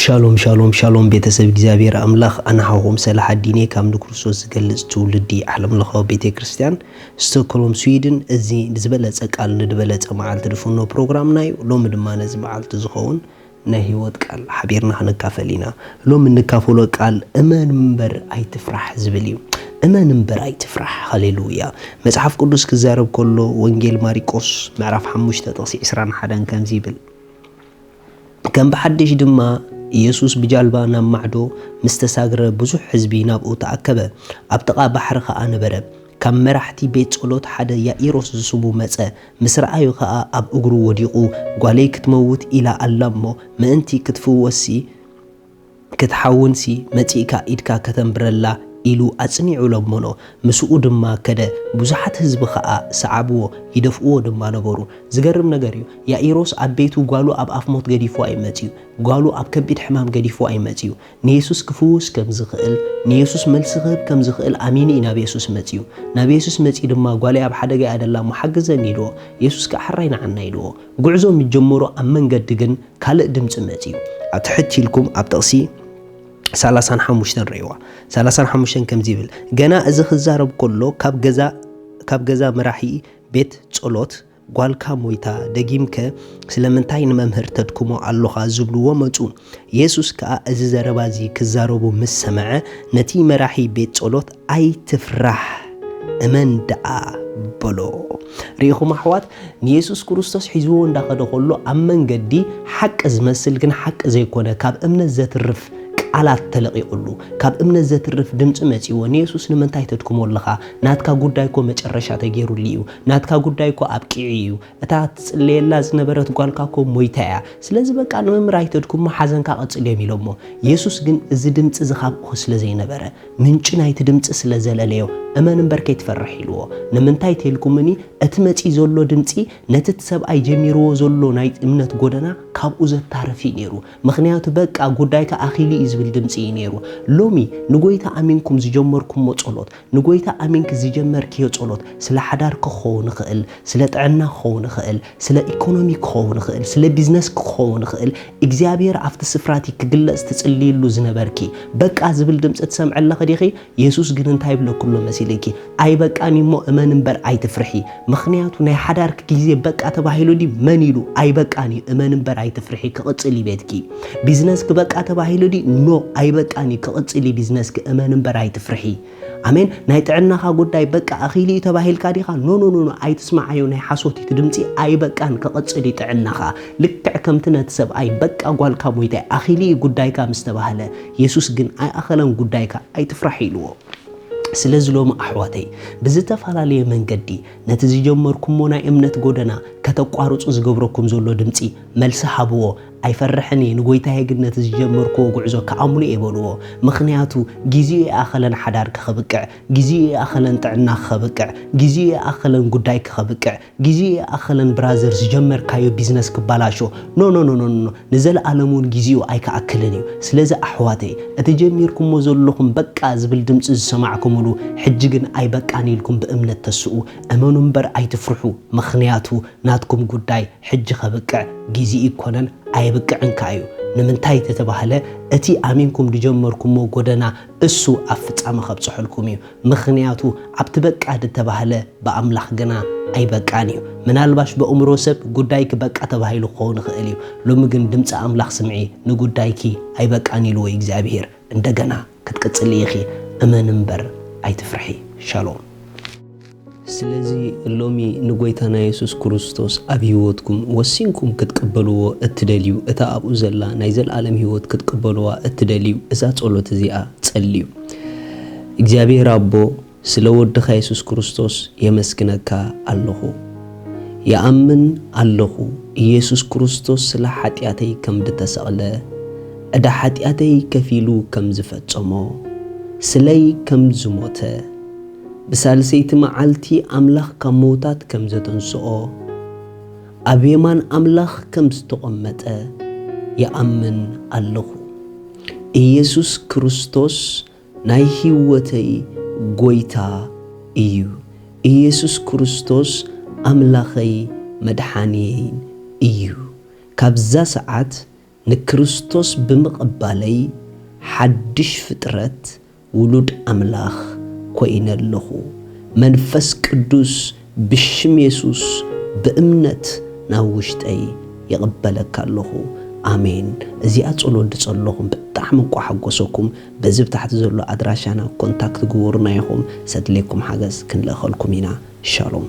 ሻሎም ሻሎም ሻሎም ቤተሰብ እግዚኣብሔር ኣምላኽ ኣናሓኹም ሰላሕ ኣዲኔ ካብ ንክርስቶስ ዝገልጽ ትውልዲ ዓለም ለኻዊ ቤተ ክርስቲያን ስቶክሆልም ስዊድን። እዚ ንዝበለጸ ቃል ንድበለጸ መዓልቲ ድፍኖ ፕሮግራምና እዩ። ሎሚ ድማ ነዚ መዓልቲ ዝኸውን ናይ ህይወት ቃል ሓቢርና ክንካፈል ኢና። ሎሚ እንካፈሎ ቃል እመን እምበር ኣይትፍራሕ ዝብል እዩ። እመን እምበር ኣይትፍራሕ። ሃሌሉያ። መጽሓፍ ቅዱስ ክዛረብ ከሎ ወንጌል ማሪቆስ ምዕራፍ ሓሙሽተ ጥቕሲ ዕስራን ሓደን ከምዚ ይብል። ከም ብሓድሽ ድማ ኢየሱስ ብጃልባ ናብ ማዕዶ ምስ ተሳግረ ብዙሕ ህዝቢ ናብኡ ተኣከበ። ኣብ ጥቓ ባሕሪ ኸኣ ነበረ። ካብ መራሕቲ ቤት ጸሎት ሓደ ያኢሮስ ዝስሙ መጸ። ምስ ረኣዩ ኸኣ ኣብ እግሩ ወዲቑ፣ ጓለይ ክትመውት ኢላ ኣላ እሞ ምእንቲ ክትፍወስሲ ክትሓውንሲ መጺእካ ኢድካ ከተንብረላ ኢሉ ኣጽኒዑ ለመኖ። ምስኡ ድማ ከደ። ብዙሓት ህዝቢ ኸኣ ሰዓብዎ፣ ይደፍእዎ ድማ ነበሩ። ዝገርም ነገር እዩ። ያኢሮስ ኣብ ቤቱ ጓሉ ኣብ ኣፍ ሞት ገዲፍዋ እዩ መጺኡ። ጓሉ ኣብ ከቢድ ሕማም ገዲፍዋ እዩ መጺኡ። ንየሱስ ክፍውስ ከም ዝኽእል፣ ንየሱስ መልሲ ክህብ ከም ዝኽእል ኣሚኑ እዩ ናብ የሱስ መጺኡ። ናብ የሱስ መጺኡ ድማ ጓለይ ኣብ ሓደጋ እያ ደላ እሞ ሓግዘኒ ኢልዎ። የሱስ ከኣ ሕራይ ንዓና ኢልዎ። ጉዕዞ ምስ ጀመሩ ኣብ መንገዲ ግን ካልእ ድምጺ መጺኡ። ኣብ ትሕት ኢልኩም ኣብ ጥቕሲ ሰላሳን ሓሙሽተን ርእይዋ። ሰላሳን ሓሙሽተን ከምዚ ይብል፣ ገና እዚ ክዛረብ ከሎ ካብ ገዛ ካብ ገዛ መራሒ ቤት ጸሎት ጓልካ ሞይታ ደጊምከ ስለምንታይ ንመምህር ተድክሞ ኣሎኻ ዝብልዎ መጹ። የሱስ ከኣ እዚ ዘረባ እዚ ክዛረቡ ምስ ሰምዐ ነቲ መራሒ ቤት ጸሎት ኣይትፍራሕ እመን ደኣ በሎ። ርኢኹም ኣሕዋት፣ ንየሱስ ክርስቶስ ሒዝዎ እንዳኸደ ከሎ ኣብ መንገዲ ሓቂ ዝመስል ግን ሓቂ ዘይኮነ ካብ እምነት ዘትርፍ ቃላት ተለቒቑሉ፣ ካብ እምነት ዘትርፍ ድምፂ መፂዎ። ንየሱስ ንምንታይ ተድክሞ ኣለኻ? ናትካ ጉዳይ እኮ መጨረሻ ተገይሩሉ እዩ። ናትካ ጉዳይ እኮ ኣብቂዑ እዩ። እታ ትፅለየላ ዝነበረት ጓልካ እኮ ሞይታ እያ። ስለዚ በቃ ንምምር ኣይተድክሞ፣ ሓዘንካ ቀፅል እዮም ኢሎሞ። የሱስ ግን እዚ ድምፂ እዚ ካብኡ ስለ ዘይነበረ፣ ምንጪ ናይቲ ድምፂ ስለ ዘለለዮ፣ እመን እምበር ከይትፈርሕ ኢልዎ። ንምንታይ ተልኩምኒ? እቲ መፂ ዘሎ ድምፂ ነቲ እቲ ሰብኣይ ጀሚርዎ ዘሎ ናይ እምነት ጎደና ካብኡ ዘታርፍ እዩ ነይሩ። ምኽንያቱ በቃ ጉዳይካ ኣኺሉ እዩ ዝብል ድምፂ እዩ ነይሩ። ሎሚ ንጎይታ ኣሚንኩም ዝጀመርኩሞ ጸሎት፣ ንጎይታ ኣሚንኪ ዝጀመርክዮ ጸሎት ስለ ሓዳር ክኸውን ይኽእል፣ ስለ ጥዕና ክኸውን ይኽእል፣ ስለ ኢኮኖሚ ክኸውን ይኽእል፣ ስለ ቢዝነስ ክኸውን ይኽእል። እግዚኣብሔር ኣብቲ ስፍራ እቲ ክግለጽ ትጽልይሉ ዝነበርኪ በቃ ዝብል ድምፂ ትሰምዒ ኣለኺ ዲኺ? የሱስ ግን እንታይ ይብለኪ ኣሎ መሲልኪ? ኣይበቃን እዩ እሞ እመን እምበር ኣይትፍርሒ። ምኽንያቱ ናይ ሓዳርኪ ግዜ በቃ ተባሂሉ ድዩ? መን ኢሉ? ኣይበቃን እዩ እመን እምበር ኣይትፍርሒ፣ ክቕጽል እዩ ቤትኪ። ቢዝነስኪ በቃ ተባሂሉ ድዩ? ኖ፣ ኣይበቃን እዩ ክቕጽል እዩ ቢዝነስኪ፣ እመን እምበር ኣይትፍርሒ። ኣሜን። ናይ ጥዕናኻ ጉዳይ በቃ ኣኺሉ እዩ ተባሂልካ ዲኻ? ኖ፣ ኖ፣ ኖ፣ ኖ፣ ኣይትስምዓዮ፣ ናይ ሓሶት እዩ እቲ ድምፂ። ኣይበቃን ክቕጽል እዩ ጥዕናኻ። ልክዕ ከምቲ ነቲ ሰብኣይ በቃ ጓልካ ሞይታ እያ፣ ኣኺሉ እዩ ጉዳይካ ምስ ተባህለ፣ የሱስ ግን ኣይኣኸለን ጉዳይካ፣ ኣይትፍራሕ ኢልዎ። ስለዚ ሎሚ ኣሕዋተይ ብዝተፈላለየ መንገዲ ነቲ ዝጀመርኩሞ ናይ እምነት ጎደና ከተቋርጹ ዝገብረኩም ዘሎ ድምጺ መልሲ ሃብዎ። ኣይፈርሕን እየ ንጎይታየ ግን ነቲ ዝጀመርክዎ ጉዕዞ ክኣምኖ እየ በልዎ። ምኽንያቱ ግዜኡ ይኣኸለን ሓዳርኪ ከብቅዕ፣ ግዜኡ ይኣኸለን ጥዕናኺ ከብቅዕ፣ ግዜኡ ይኣኸለን ጉዳይኪ ከብቅዕ፣ ግዜኡ ይኣኸለን ብራዘር ዝጀመርካዮ ቢዝነስ ክባላሾ። ኖ ኖ ኖ ኖ ኖ። ንዘለኣለም እውን ግዜኡ ኣይክኣክልን እዩ። ስለዚ ኣሕዋተይ፣ እቲ ጀሚርኩሞ ዘለኹም በቃ ዝብል ድምፂ ዝሰማዕኩምሉ፣ ሕጂ ግን ኣይበቃን ኢልኩም ብእምነት ተስኡ። እመኑ እምበር ኣይትፍርሑ፣ ምኽንያቱ ናትኩም ጉዳይ ሕጂ ከብቅዕ ግዜኡ ኣይኮነን፣ ኣይብቅዕን ከኣ እዩ። ንምንታይ ተተባህለ፣ እቲ ኣሚንኩም ዝጀመርኩሞ ጎደና እሱ ኣብ ፍጻመ ከብጽሐልኩም እዩ። ምኽንያቱ ኣብቲ በቃ ዝተባህለ ብኣምላኽ ግና ኣይበቃን እዩ። ምናልባሽ በእምሮ ሰብ ጉዳይኪ በቃ ተባሂሉ ክኸውን ይኽእል እዩ። ሎሚ ግን ድምፂ ኣምላኽ ስምዒ፣ ንጉዳይኪ ኣይበቃን ኢልዎ እዩ እግዚኣብሄር። እንደገና ክትቅጽሊ ኢኺ፣ እመን እምበር ኣይትፍርሒ። ሻሎም። ስለዚ ሎሚ ንጎይታና የሱስ ክርስቶስ ኣብ ህይወትኩም ወሲንኩም ክትቅበልዎ እትደልዩ፣ እታ ኣብኡ ዘላ ናይ ዘለኣለም ህይወት ክትቅበልዋ እትደልዩ፣ እዛ ጸሎት እዚኣ ጸልዩ። እግዚኣብሔር ኣቦ፣ ስለ ወድኻ የሱስ ክርስቶስ የመስግነካ ኣለኹ። ይኣምን ኣለኹ፣ ኢየሱስ ክርስቶስ ስለ ሓጢኣተይ ከም ዝተሰቕለ፣ ዕዳ ሓጢኣተይ ከፊሉ ከም ዝፈጸሞ፣ ስለይ ከም ዝሞተ፣ ብሳልሰይቲ መዓልቲ ኣምላኽ ካብ ምዉታት ከም ዘተንስኦ፣ ኣብ የማን ኣምላኽ ከም ዝተቐመጠ ይኣምን ኣለኹ። ኢየሱስ ክርስቶስ ናይ ህይወተይ ጎይታ እዩ። ኢየሱስ ክርስቶስ ኣምላኸይ መድሓንየይን እዩ። ካብዛ ሰዓት ንክርስቶስ ብምቕባለይ ሓድሽ ፍጥረት ውሉድ ኣምላኽ ኮይነ ኣለኹ። መንፈስ ቅዱስ ብሽም የሱስ ብእምነት ናብ ውሽጠይ ይቕበለካ ኣለኹ። ኣሜን። እዚኣ ጸሎት ዝጸለኹም ብጣዕሚ እንቋ ሓጎሰኩም። በዚ ብታሕቲ ዘሎ ኣድራሻና ኮንታክት ግበሩና ኢኹም። ዘድልየኩም ሓገዝ ክንልእኸልኩም ኢና። ሻሎም።